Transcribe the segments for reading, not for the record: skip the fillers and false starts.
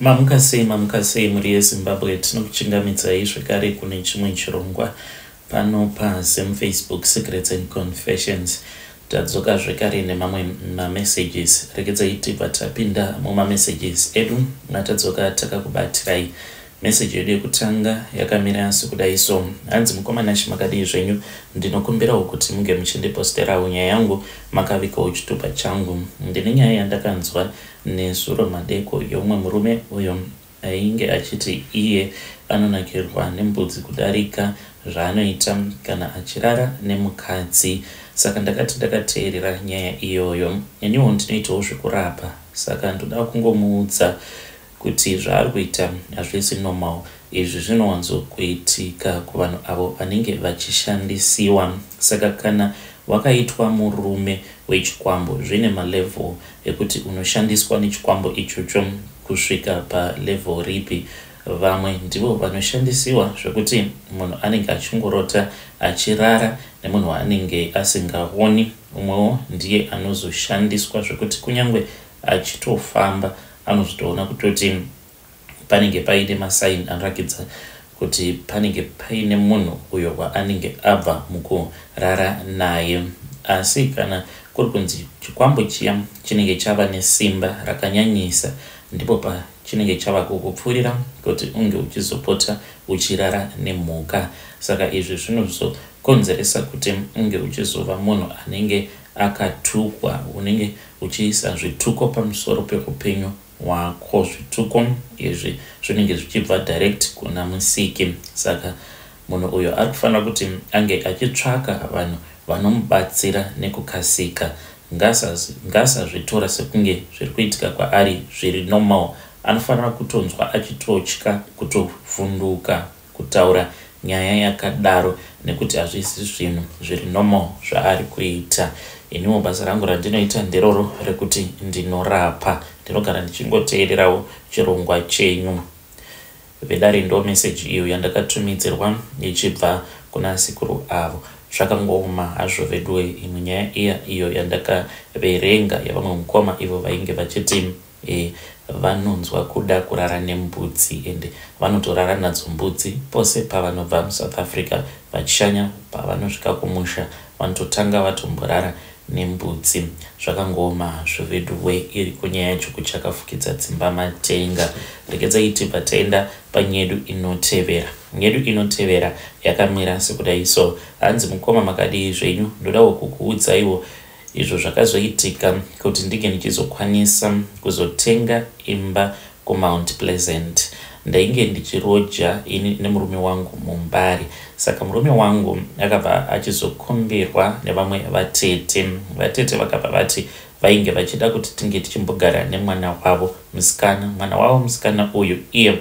Mamuka sei, mamuka sei mhuri yeZimbabwe, tinokuchingamidzai zvekare kune chimwe chirongwa pano paZim Facebook Secrets and Confessions. Tadzoka zvekare nemamwe mamessages. Regedzai tibva tapinda mumamessages edu atadzoka takakubatirai. Message yedu yekutanga yakamira sekudai so. Hanzi mukoma Nashe makadii zvenyu? Ndinokumbirawo kuti munge muchindiposterawo nyaya yangu makavikawo chitupa changu. Ndine nyaya yandakanzwa nezuro madeko yeumwe murume uyo ainge achiti iye anonakirwa nembudzi kudarika zvaanoita kana achirara nemukadzi. Saka ndakati ndakateerera nyaya iyoyo. Iniwo ndinoitawo zvekurapa saka ndoda kungomuudza kuti zvaari kuita hazvisi normal. Izvi zvinowanzo kuitika kuvanhu avo vanenge vachishandisiwa. Saka kana wakaitwa murume wechikwambo zvine malevel ekuti unoshandiswa nechikwambo ichocho kusvika palevel ripi. Vamwe ndivo vanoshandisiwa zvekuti munhu anenge achingorota achirara nemunhu waanenge asingaoni. Umwewo ndiye anozoshandiswa zvekuti kunyange achitofamba anozotoona kutoti panenge paine masaini anorakidza kuti panenge paine munhu uyo waanenge abva mukurara naye. Asi kana kuri kunzi chikwambo chiya chinenge chava nesimba rakanyanyisa ndipo pachinenge chava kukupfuurira kuti unge uchizopota uchirara nemhuka. Saka izvi zvinozokonzeresa kuti unge uchizova munhu anenge akatukwa, unenge uchiisa zvituko pamusoro peupenyu hwako. Zvituko izvi zvinenge zvichibva direct kuna Musiki. Saka munhu uyo ari kufanira kuti ange achitsvaka vanhu vanomubatsira nekukasika. Ngaasazvitora sekunge zviri kuitika kwaari zviri normal. Anofanira kutonzwa achitotya kutovhunduka kutaura nyaya yakadaro nekuti hazvisi zvinhu zviri normal zvaari kuita. Iniwo basa rangu randinoita nderoro rekuti ndinorapa. Ndinogara ndichingoteererawo chirongwa chenyu. Vedare ndo message iyo yandakatumidzirwa ichibva kuna sekuru avo. Zvakangooma hazvo veduwe imwe nyaya iya iyo yandakaverenga yavamwe mukoma ivo vainge vachiti e, vanonzwa kuda kurara nembudzi ende vanotorara nadzo mbudzi pose pavanobva muSouth Africa vachishanya pavanosvika kumusha vanototanga vatomborara nembudzi. Zvakangooma hazvo veduwe iriko nyaya yacho kuchakafukidza dzimba matenga. Regedzai tibva taenda panyedu inotevera. Nyedu inotevera yakamira sekudai so. Hanzi mukoma makadii zvenyu ndodawo kukuudzaiwo izvo zvakazoitika kuti ndinge ndichizokwanisa kuzotenga imba kuMount Pleasant. Ndainge ndichiroja ini nemurume wangu muMbare saka murume wangu akabva achizokumbirwa nevamwe vatete. Vatete vakabva vati vainge vachida kuti tinge tichimbogara nemwana wavo musikana. Mwana wavo musikana uyu iye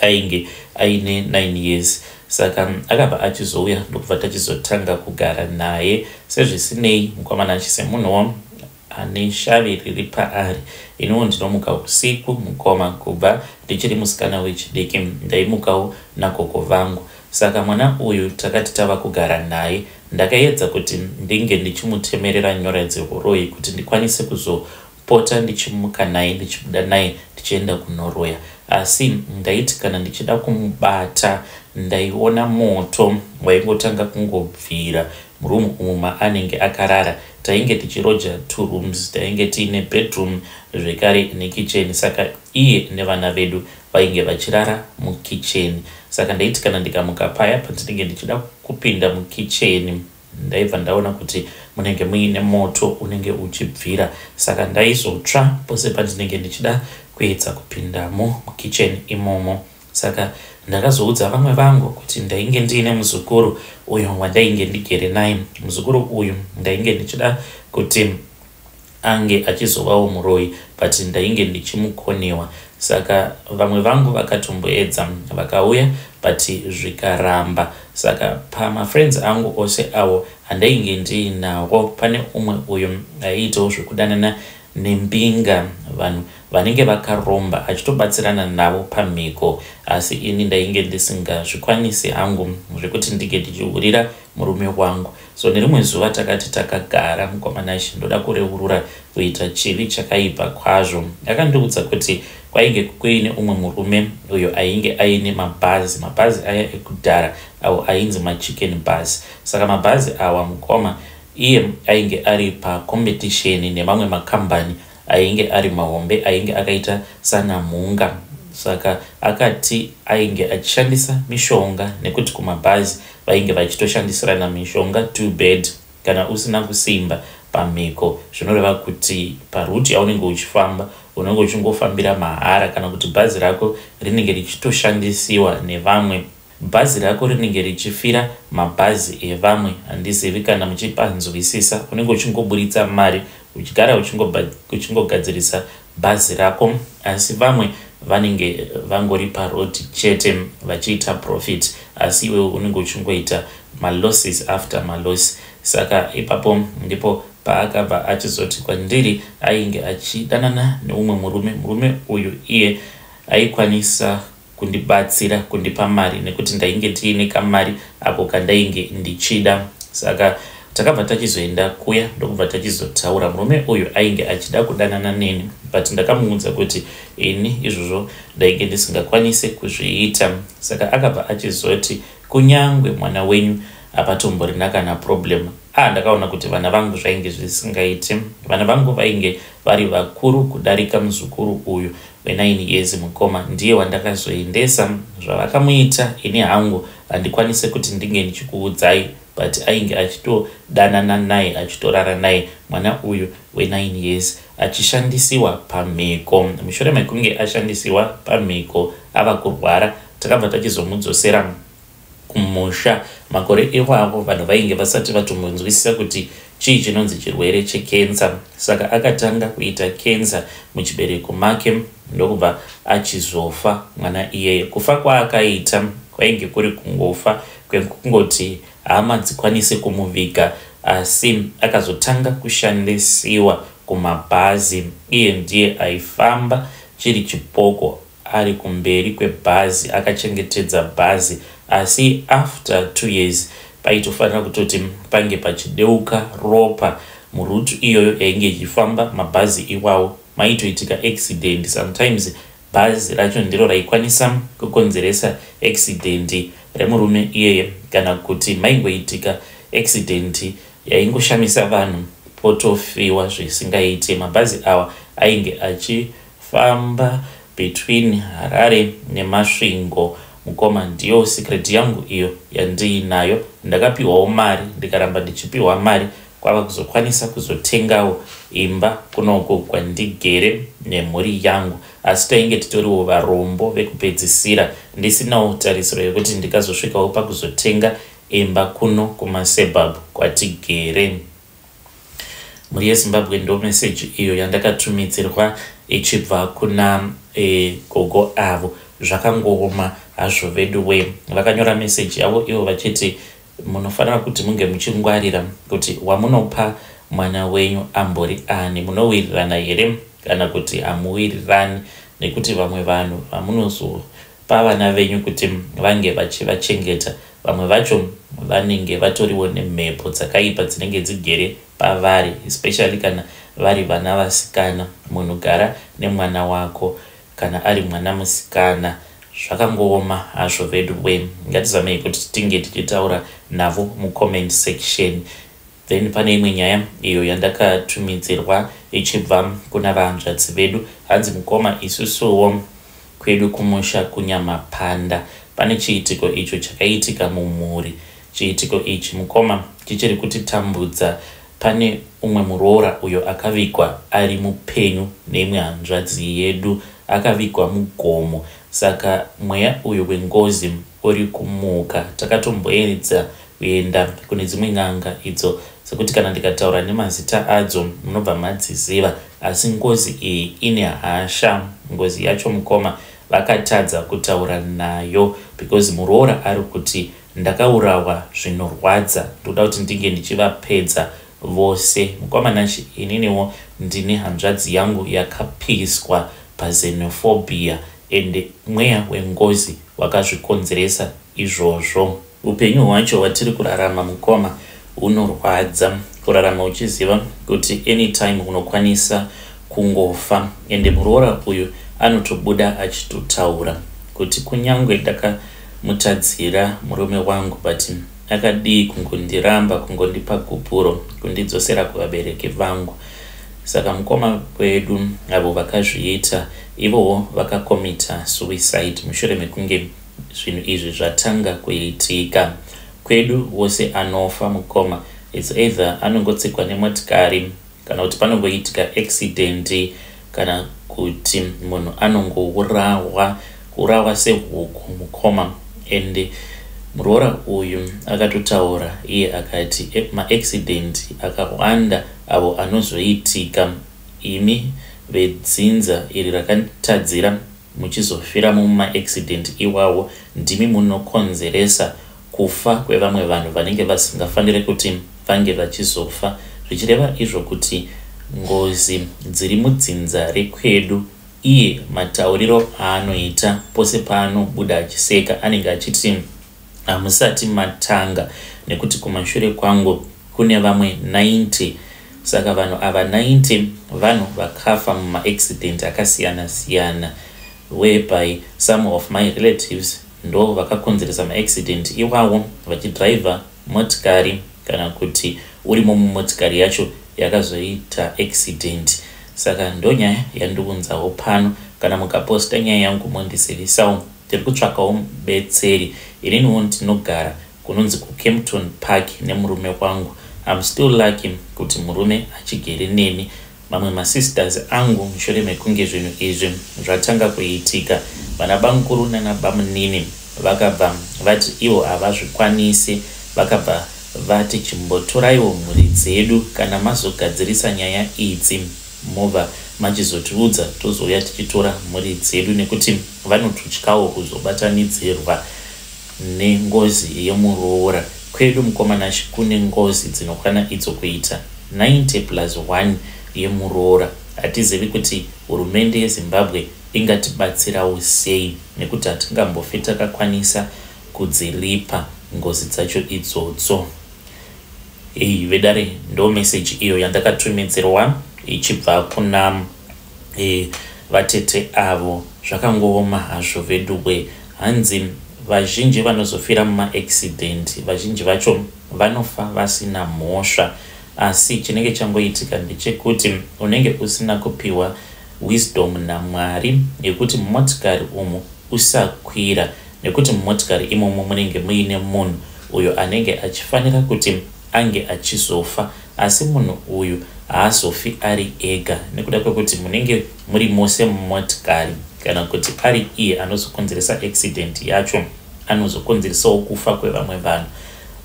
ainge aine 9 years saka akabva achizouya ndokubva tachizotanga kugara naye sezvisinei mukomana achi semunhuwo ane shavi riri paari iniwo ndinomuka usiku mukoma kubva ndichiri musikana wechidiki ndaimukawo nagogo vangu saka mwana uyu takati tava kugara naye ndakaedza kuti ndinge ndichimutemerera nyora dzehuroyi kuti ndikwanise kuzo pota ndichimuka naye ndichibuda naye tichienda kunoroya asi ndaiti kana ndichida kumubata ndaiona moto waingotanga kungobvira muroom umu maanenge akarara tainge tichiroja two rooms tainge tiine bedroom zvekare nekicheni saka iye nevana vedu vainge vachirara mukicheni saka ndaiti kana ndikamuka paya pandinenge ndichida kupinda mukicheni Ndaibva ndaona kuti munenge muine moto unenge uchibvira saka ndaizotsva pose pandinenge ndichida kuedza kupindamo mukitchen imomo. Saka ndakazoudza vamwe vangu kuti ndainge ndiine muzukuru uyo wandainge ndigere naye. Muzukuru uyu ndainge ndichida kuti ange achizovawo muroyi but ndainge ndichimukoniwa saka vamwe vangu vakatomboedza vakauya but zvikaramba saka pamafriends angu ose awo andainge ndiinawo pane umwe uyo aiitawo zvekudanana nembinga vanhu vanenge vakaromba achitobatsirana navo pamhiko asi ini ndainge ndisingazvikwanisi hangu zvekuti ndinge ndichihurira murume wangu So nerimwe zuva takati takagara mukoma Nashe ndoda kureurura kuita chivi chakaipa kwazvo. Akandiudza kuti Kwainge kuine umwe murume uyo ainge aine mabhazi, mabhazi aya ekudhara awo ainzi machicken bus. Saka mabhazi awa mukoma, iye ainge ari pacompetition nemamwe makambani ainge ari mahombe ainge akaita sanaMhunga. Saka akati ainge achishandisa mishonga nekuti kumabhazi vainge vachitoshandisirana mishonga. Too bad kana usina kusimba pamhiko, zvinoreva kuti paroute yaunenge uchifamba unenge uchingofambira mahara, kana kuti bhazi rako rinenge richitoshandisiwa nevamwe, bhazi rako rinenge richifira mabhazi evamwe. Handizivi kana muchipanzwisisa. Unenge uchingoburitsa mari, uchigara uchingogadzirisa bhazi rako, asi vamwe vanenge vangori paroad chete vachiita profit, asi iwewe unenge uchingoita malosses after maloss. Saka ipapo ndipo paakabva achizoti kwandiri ainge achidanana neumwe murume. Murume uyu iye aikwanisa kundibatsira, kundipa mari, nekuti ndainge ndiine kamari ako kandainge ndichida. Saka takabva tachizoenda kuya, ndokubva tachizotaura. Murume uyu ainge achida kudanana neni, but ndakamuudza kuti ini izvozvo ndainge ndisingakwanisi kuzviita. Saka akabva achizoti kunyangwe mwana wenyu hapatomborina kana problem. Ah, ndakaona kuti vana vangu zvainge zvisingaiti. Vana vangu vainge vari vakuru kudarika muzukuru uyu we9 years. Mukoma, ndiye wandakazoendesa. Zvavakamuita ini hangu handikwanisi kuti ndinge ndichikuudzai, but ainge achitodanana naye, achitorara naye, mwana uyu we9 years, achishandisiwa pamhiko. Mushure mekunge ashandisiwa pamhiko, ava kurwara, takabva tachizomudzosera kumusha. Makore iwavo vanhu vainge vasati vatombonzwisisa kuti chii chinonzi chirwere chekensa. Saka akatanga kuita kensa muchibereko make, ndokubva achizofa mwana iyeye. Kufa kwaakaita kwainge kuri kungofa kwekungoti hama dzikwanise kumuviga, asi akazotanga kushandisiwa kumabhazi. Iye ndiye aifamba chiri chipoko ari kumberi kwebhazi, akachengetedza bhazi, asi after 2 years paitofanira kutoti pange pachideuka ropa muroute iyoyo yainge ichifamba mabhazi iwawo. Maitoitika accident sometimes, bhazi racho ndiro raikwanisa kukonzeresa accident remurume iyeye, kana kuti maingoitika accident yaingoshamisa vanhu, potofiwa zvisingaiti. Mabhazi awa ainge achifamba between Harare neMasvingo. Mukoma, ndiyo secret yangu iyo yandiinayo. Ndakapiwawo mari, ndikaramba ndichipiwa mari, kwava kuzokwanisa kuzotengawo imba kunoko kwandigere nemhuri yangu, asi tainge titoriwo varombo vekupedzisira, ndisinawo tarisiro yekuti ndikazosvikawo pakuzotenga imba kuno kumasuburbs kwatigere. Mhuri yeZimbabwe, ndo meseji iyo yandakatumidzirwa ichibva kuna gogo avo. Zvakangooma hazvo vedu we. Vakanyora meseji yavo ivo vachiti munofanira kuti munge muchingwarira kuti wamunopa mwana wenyu ambori ani, munowirirana here kana kuti hamuwirirani, nekuti vamwe vanhu vamunozopa vana venyu kuti vange vachivachengeta, vamwe vacho vanenge vatoriwo nemhepo dzakaipa dzinenge dzigere pavari, especially kana vari vana vasikana. Munhu gara nemwana wako kana ari mwana musikana. Zvakangooma hazvo vedu we. Ngatizamei kuti tinge tichitaura navo mucomment section. Then pane imwe nyaya iyo yandakatumidzirwa ichibva kuna vahanzvadzi vedu. Hanzi, "Mukoma, isusuwo kwedu kumusha kuNyamapanda pane chiitiko icho chakaitika mumhuri. Chiitiko ichi, mukoma, chichiri kutitambudza. Pane umwe muroora uyo akavigwa ari mupenyu neimwe hanzvadzi yedu, akavigwa mugomo. Saka mweya uyu wengozi uri kumuka. Takatomboedza kuenda kune dzimwe n'anga idzo dzekuti kana ndikataura nemazita adzo munobva madziziva, asi ngozi iyi ine hasha. Ngozi yacho, mukoma, vakatadza kutaura nayo because muroora ari kuti ndakaurawa zvinorwadza, ndoda kuti ndinge ndichivapedza vose. Mukoma Nashi, ininiwo ndine hanzvadzi yangu yakapiswa paxenophobia, ende mweya wengozi wakazvikonzeresa izvozvo. Upenyu hwacho hwatiri kurarama, mukoma, hunorwadza. Kurarama uchiziva kuti anytime unokwanisa kungofa. Ende muroora uyu Anotobuda achitotaura kuti kunyangwe ndakamutadzira murume wangu but akadii kungondiramba, kungondipa gupuro, kundidzosera kuvabereki vangu. Saka mukoma wedu avo vakazviita ivowo vakakomita suicide mushure mekunge zvinhu izvi zvatanga kuitika. Kwedu wose anofa mukoma, it's either anongotsikwa nemotikari kana kuti panongoitika accident kana kuti munhu anongourawa, kuurawa sehuku mukoma. And muroora uyu akatotaura iye akati maaccident akawanda avo anozoitika, imi vedzinza iri rakatadzira muchizofiramo mumaaccident iwawo, ndimi munokonzeresa kufa kwevamwe vanhu vanenge vasingafaniri kuti vange vachizofa, zvichireva izvo kuti ngozi dziri mudzinza rekwedu. Iye matauriro aanoita pose paanobuda achiseka anenge achiti hamusati matanga nekuti kumashure kwangu kune vamwe 90. Saka vanhu ava 90 vanhu vakafa mumaaccident akasiyana siyana, whereby some of my relatives ndo vakakonzeresa maaccident iwawo vachidhiraivha motikari kana kuti urimo mumotikari yacho yakazoita accident. Saka ndonyaya yandiunzawo pano. Kana mukaposta nyaya yangu mondizivisawo, tiri kutsvakawo mubetseri. Ininiwo ndinogara kunonzi kuKempton Park nemurume wangu. I'm still lucky kuti murume achigere neni. Mamwe masisters angu, mushure mekunge zvinhu izvi zvatanga kuitika, vana bamukuru nana bamunini vakabva vati ivo havazvikwanisi. Vakabva vati chimbotoraiwo mhuri dzedu, kana mazogadzirisa nyaya idzi mobva machizotiudza, tozouya tichitora mhuri dzedu, nekuti vanototyawo kuzobatanidzirwa nengozi yemuroora. Kwedu mukoma Nashe kune ngozi dzinokwana idzo kuita 90 plus 1 yemuroora. Hatizivi kuti hurumende yeZimbabwe ingatibatsirawo sei nekuti hatingambofi takakwanisa kudziripa ngozi dzacho idzodzo. Ei vedare, ndo meseji iyo yandakatumidzirwa ichibva kuna vatete avo. Zvakangooma hazvo veduwe. Hanzi vazhinji vanozofira mumaaccident, vazhinji vacho vanofa vasina mhosva, asi chinenge changoitika ndechekuti unenge usina kupiwa wisdom naMwari yekuti mumotikari umu usakwira, nekuti mumotikari imomo munenge muine munhu uyo anenge achifanira kuti ange achizofa, asi munhu uyu haazofi ari ega nekuda kwekuti munenge muri mose mumotikari, kana kuti ari iye anozokonzeresa accident yacho anozokonzeresawo kufa kwevamwe vanhu.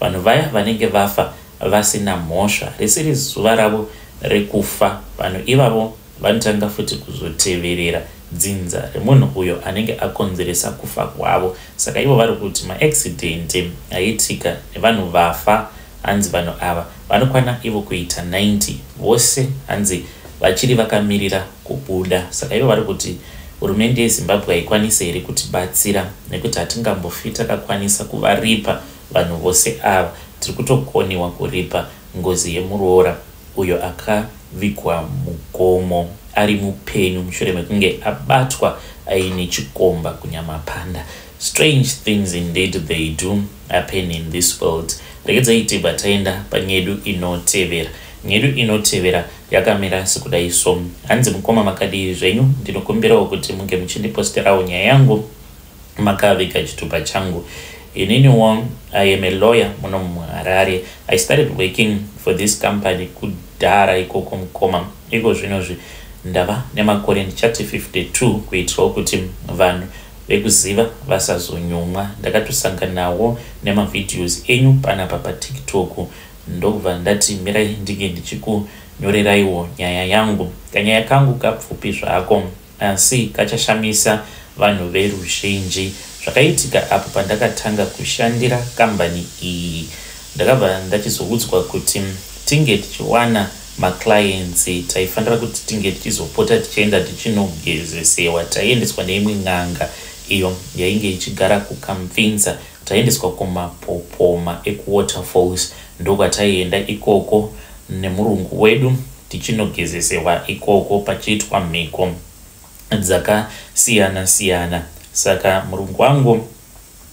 Vanhu vaya vanenge vafa vasina mhosva, risiri zuva ravo rekufa, vanhu ivavo vanotanga futi kuzoteverera dzinza remunhu uyo anenge akonzeresa kufa kwavo. Saka ivo vari kuti maaccident aitika nevanhu vafa, hanzi vanhu ava vanokwana ivo kuita 90 vose, hanzi vachiri vakamirira kubuda. Saka ivo vari kuti hurumende yeZimbabwe haikwanisi here kutibatsira, nekuti hatingambofi takakwanisa kuvaripa vanhu vose ava. Tiri kutokoniwa kuripa ngozi yemuroora uyo akavigwa mugomo ari mupenyu mushure mekunge abatwa aine chikomba kuNyamapanda. Strange things indeed, they do happen in this world. Regedzai tibva taenda panyedu inotevera. Nyedu inotevera yakamira sekudai so. Hanzi, mukoma, makadii zvenyu? Ndinokumbirawo kuti munge muchindiposterawo nyaya yangu makaviga chitupa changu. Ininiwo I am a lawyer muno muHarare. I started working for this company kudhara ikoko mukoma. Iko zvinozvi ndava nemakore ndichati 52, kuitirawo kuti vanhu vekuziva vasazonyumwa. Ndakatosanganawo nemavideos enyu panapa paTikTok, ndobva ndati mirai ndinge ndichikunyoreraiwo nyaya yangu. Kanyaya kangu kapfupi zvako, asi kachashamisa vanhu veruzhinji. Zvakaitika apo pandakatanga kushandira kambani iyi, ndakabva ndachizoudzwa kuti tinge tichiwana maclients taifanira kuti tinge tichizopota tichienda tichinogezesewa. Taiendeswa neimwe n'anga iyo yainge ichigara kuKamfinza. Taiendeswa kumapopoma ekuWaterfalls, ndokwataienda ikoko nemurungu wedu tichinogezesewa ikoko pachiitwa mhiko. Dzakasiyana siyana. Saka murungu wangu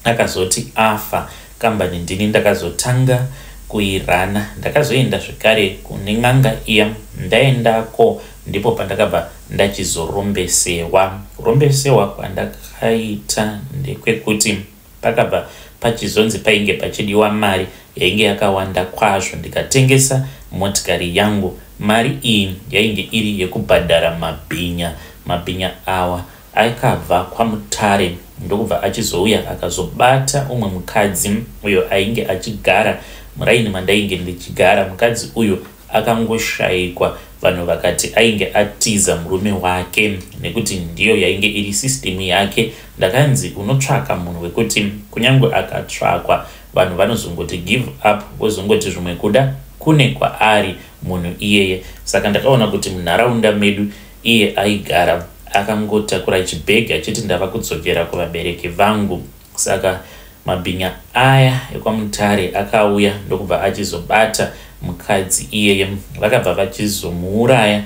akazoti afa, kambani ndini ndakazotanga kuirana. Ndakazoenda zvekare kune n'anga iya. Ndaendako ndipo pandakabva ndachizorombesewa. Kurombesewa kwandakaita ndekwekuti pakabva pachizonzi painge pachidiwa mari yainge yakawanda kwazvo, ndikatengesa motikari yangu. Mari iyi yainge iri yekubhadhara mabhinya. Mabhinya awa akabva kwaMutare ndokubva achizouya akazobata umwe mukadzi uyo ainge achigara muraini mandainge ndichigara. Mukadzi uyu akangoshaikwa, vanhu vakati ainge atiza murume wake nekuti ndiyo yainge iri system yake. Ndakanzi unotsvaka munhu wekuti kunyange akatsvakwa vanhu vanozongoti give up, vozongoti zvimwe kuda kune kwaari munhu iyeye. Saka ndakaona kuti munharaunda medu iye aigara akangotakura chibhegi achiti ndava kudzokera kuvabereki vangu. Saka mabhinya aya ekwaMutare akauya ndokubva achizobata mukadzi iyeye, vakabva vachizomuuraya.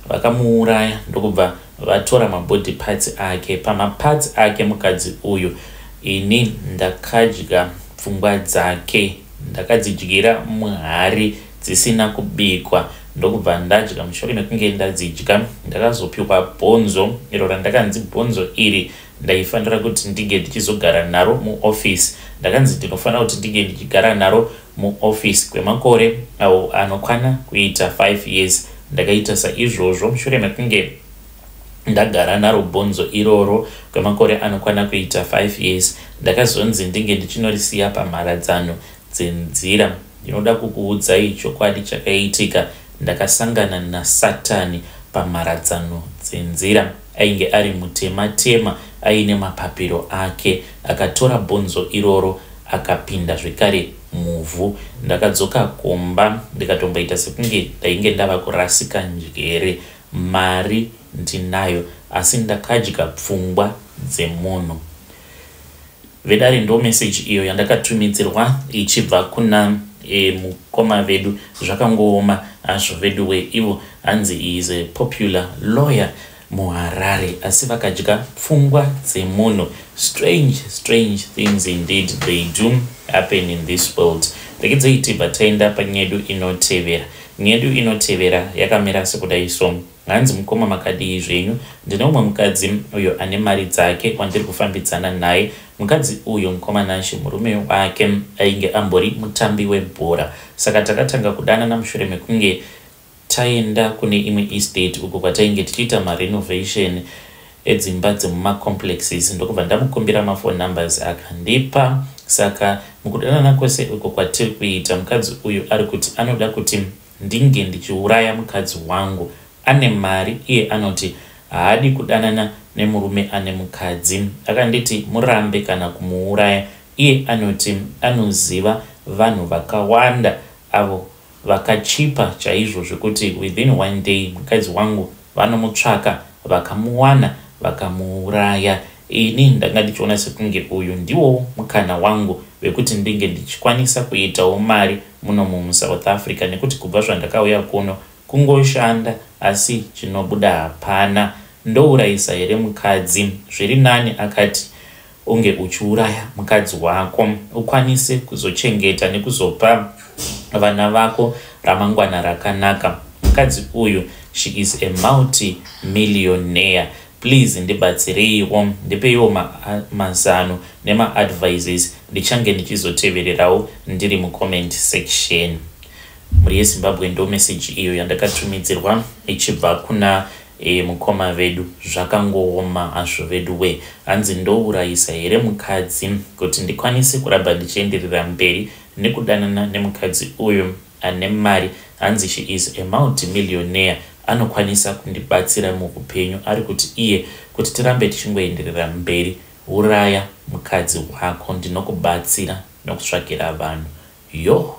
Vakamuuraya ndokubva vatora mabody parts ake. Pamaparts ake mukadzi uyu, ini ndakadya pfungwa dzake. Ndakadzidyira muhari dzisina kubikwa ndokubva ndadya. Mushure mekunge ndadzidya, ndakazopiwa bhonzo iro randakanzi bhonzo iri ndaifanira kuti ndinge ndichizogara naro muofisi. Ndakanzi ndinofanira kuti ndinge ndichigara naro muofisi kwemakore awo anokwana kuita 5 years. Ndakaita saizvozvo. Mushure mekunge ndagara naro bhonzo iroro kwemakore anokwana kuita 5 years, ndakazonzi ndinge ndichinorisiya pamharadzano dzenzira. Ndinoda kukuudzai chokwadi chakaitika. Ndakasangana naSatani pamharadzano dzenzira. Ainge ari mutema tema aine mapapiro ake. Akatora bhonzo iroro akapinda zvekare muvhu. Ndakadzoka kumba ndikatomboita sekunge ndainge ndava kurasika njere. Mari ndinayo, asi ndakadya pfungwa dzemunhu. Vedare, ndo meseji iyo yandakatumidzirwa ichibva kuna mukoma vedu. Zvakangooma hazvo veduwe. Ivo hanzi is a popular lawyer muHarare, asi vakadya pfungwa dzemunhu. Strange, strange things indeed, they do happen in this world. Regedzei tibva taenda panyedu inotevera. Nyedu inotevera yakamira sekudai so. Hanzi, "Mukoma, makadii zvenyu? Ndine umwe mukadzi uyo ane mari dzake wandiri kufambidzana naye. Mukadzi uyu, mukoma Nashe, murume wake ainge ambori mutambi webhora. Saka takatanga kudanana mushure mekunge taenda kune imwe estate uko kwatainge tichiita marenovation edzimba dzemumacomplexes, ndokubva ndamukumbira maphone numbers, akandipa. Saka mukudanana kwese uko kwatiri kuita, mukadzi uyu ari kuti anoda kuti ndinge ndichiuraya mukadzi wangu ane mari. Iye anoti haadi kudanana nemurume ane mukadzi. Akanditi murambe kana kumuuraya. Iye anoti anoziva vanhu vakawanda avo vakachipa chaizvo zvekuti within one day mukadzi wangu vanomutsvaka, vakamuwana, vakamuuraya. Ini ndanga ndichiona sekunge uyu ndiwo mukana wangu wekuti ndinge ndichikwanisa kuitawo mari muno muSouth Africa, nekuti kubva zvandakauya kuno kungoshanda asi chinobuda hapana. Ndourayisa here mukadzi? Zviri nani," akati, "unge uchiuraya mukadzi wako ukwanise kuzochengeta nekuzopa vana vako ramangwana rakanaka. Mukadzi uyu, she is a multi millionaire. Please ndibatsireiwo, ndipeiwo mazano nemaadvices. Ndichange ndichizotevererawo ndiri mucomment section." Mhuri yeZimbabwe, ndo meseji iyo yandakatumidzirwa ichibva kuna mukoma vedu. Zvakangooma hazvo vedu we. Hanzi, "Ndourayisa here mukadzi kuti ndikwanise kuramba ndichienderera mberi nekudanana nemukadzi uyu ane mari?" Hanzi she is a multimillionaire, anokwanisa kundibatsira muupenyu. Ari kuti iye kuti tirambe tichingoenderera mberi, uraya mukadzi wako, ndinokubatsira nokutsvakira vanhu. Yo.